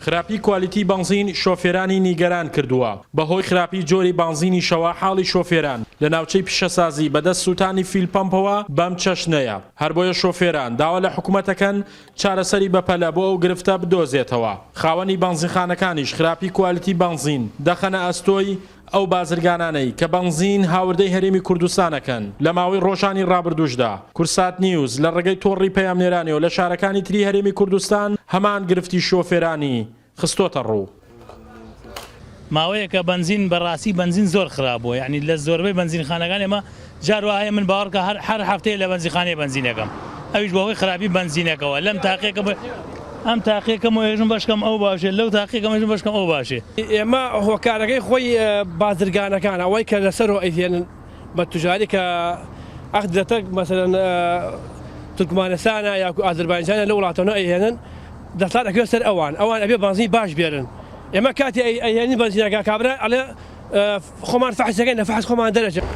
خراپی کوالیتی بەنزین شۆفێرانی نیگەران کردووە، بەهۆی خراپی جۆری بەنزینیشەوە حاڵی شۆفێران لە ناوچەی پیشەسازی بەدەست سووتانی fuel pump ەوە بەم چەشنەیە، هەربۆیە شۆفێران داوا لە حکومەت ئەکەن چارەسەری بەپەلە بۆ ئەو گرفتە بدۆزێتەوە، خاوەنی بەنزینخانەکانیش خراپی کوالیتی بەنزین دەخەنە ئەستۆی ئەو بازرگانانەی کە بەنزین هاوردەی هەرێمی کوردستان ئەکەن. لە ماوەی ڕۆژانی ڕابردووشدا کوردسات نیوز لە ڕێگەی تۆڕی پەیامنێرانیەوە لە شارەکانی تری هەرێمی کوردستان هەمان گرفتی شۆفێرانی خستۆتە ڕوو. ماوەیەکە بەنزین بەڕاستی بەنزین زۆر خراپ بووە یانی لە زۆربەی بەنزینخانەکان ئێمە جار وا هەیە من باوەڕکە هەر هەر هەفتەیە لە بەنزینخانەیە بەنزینەکەم ئەویش بەهۆی خراپی بەنزینەکەوە لەم تاقیەکەم ئەم تاقیەکەم و ئێژم بەشکەم ئەو باشێ لەو تاقیەکەم ئێژم بەشکەم ئەو باشێ. ئێمە هۆکارەکەی خۆی بازرگانەکانە ئەوەی کە لەسەرەوە ئەیهێنن بە توجاری کە ئەخ دەتەک مەسەلەن تورکمانستانە یاکو ئازربایجانە لە وڵاتەنە ئەیهێنن دەسەڵات ئەکەوێت سەر ئەوان ئەوان ئەبێ بەنزین باش بێرن ئێمە کاتی ئەیهێنین بەنزینەکە کابرا ئەڵێ خۆمان فەحس دەکەین لە فەحس خۆمان دەرەچێت.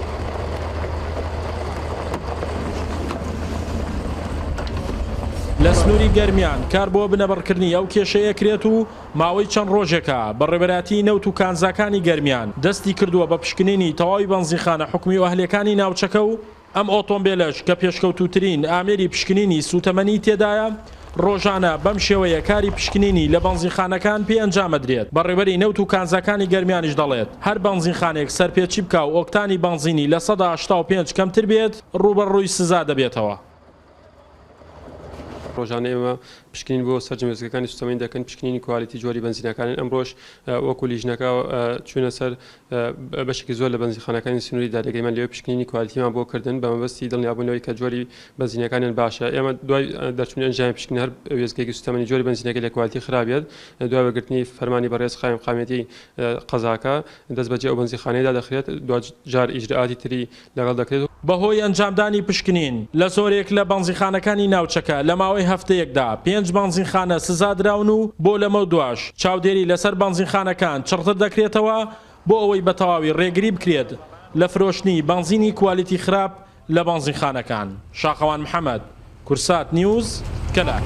لە سنووری گەرمیان کار بۆ بنەبڕکردنی ئەو کێشەیە کرێت و ماوەی چەند ڕۆژێکە بەڕێوەبەرایەتیی نەوت و کانزاکانی گەرمیان دەستی کردووە بە پشکنینی تەواوی بەنزینخانە حکومی و ئەهلییەکانی ناوچەکە و ئەم ئۆتۆمبێلەش کە پێشکەوتووترین ئامێری پشکنینی سووتەمەنی تێدایە، ڕۆژانە بەم شێوەیە کاری پشکنینی لە بەنزینخانەکان پێ ئەنجامەدرێت، بەڕێوەری نەوت و کانزاکانی گەرمیانیش دەڵێت، هەر بەنزینخانەیەک سەرپێچی بکا و ئۆکتانی بەنزینی 85% کەمتر بێت، ڕووبەڕووی سزا دەبێتەوە. ڕۆژانە ئێمە پشکنین بۆ سەرجەم وێستگەکانی سوتەمەنی دەکەن، پشکنینی کوالیتی جۆری بەنزینەکانین، ئەمڕۆش وەکو لیژنەکە چوونە سەر بەشێکی زۆر لە بەنزینخانەکانی سنووری دادگەیمان لەوێ پشکنینی کوالیتیمان بۆ کردن بە مەبەستی دڵنیابوون لەوەی کە جۆری بەنزینەکانیان باشە، ئێمە دوای دەرچوونی ئەنجامی پشکنین هەر وێستگەیەکی سوتەمەنی جۆری بەنزینەکەی لە کوالیتی خراپ بێت دوای وەرگرتنی فەرمانی بەڕێز قایمقامیەتی قەزاکە دەستبەجێ ئەو بەنزینخانەیە دادەخرێت دواجار ئیجرائاتی تری لەگەڵ دەکرێت. بەهۆی ئەنجامدانی پشکنین لە زۆرێک لە بەنزینخانەکانی ناوچەکە لە ماوەی هەفتەیەکدا پێنج بەنزینخانە سزادراون و بۆ لەمەودواش چاودێری لەسەر بەنزینخانەکان چڕتر دەکرێتەوە بۆ ئەوەی بە تەواوی ڕێگری بکرێت لە فرۆشتنی بەنزینی کوالیتی خراپ لە بەنزینخانەکان. شاخەوان محەمەد، کورسات نیوز، کەلار.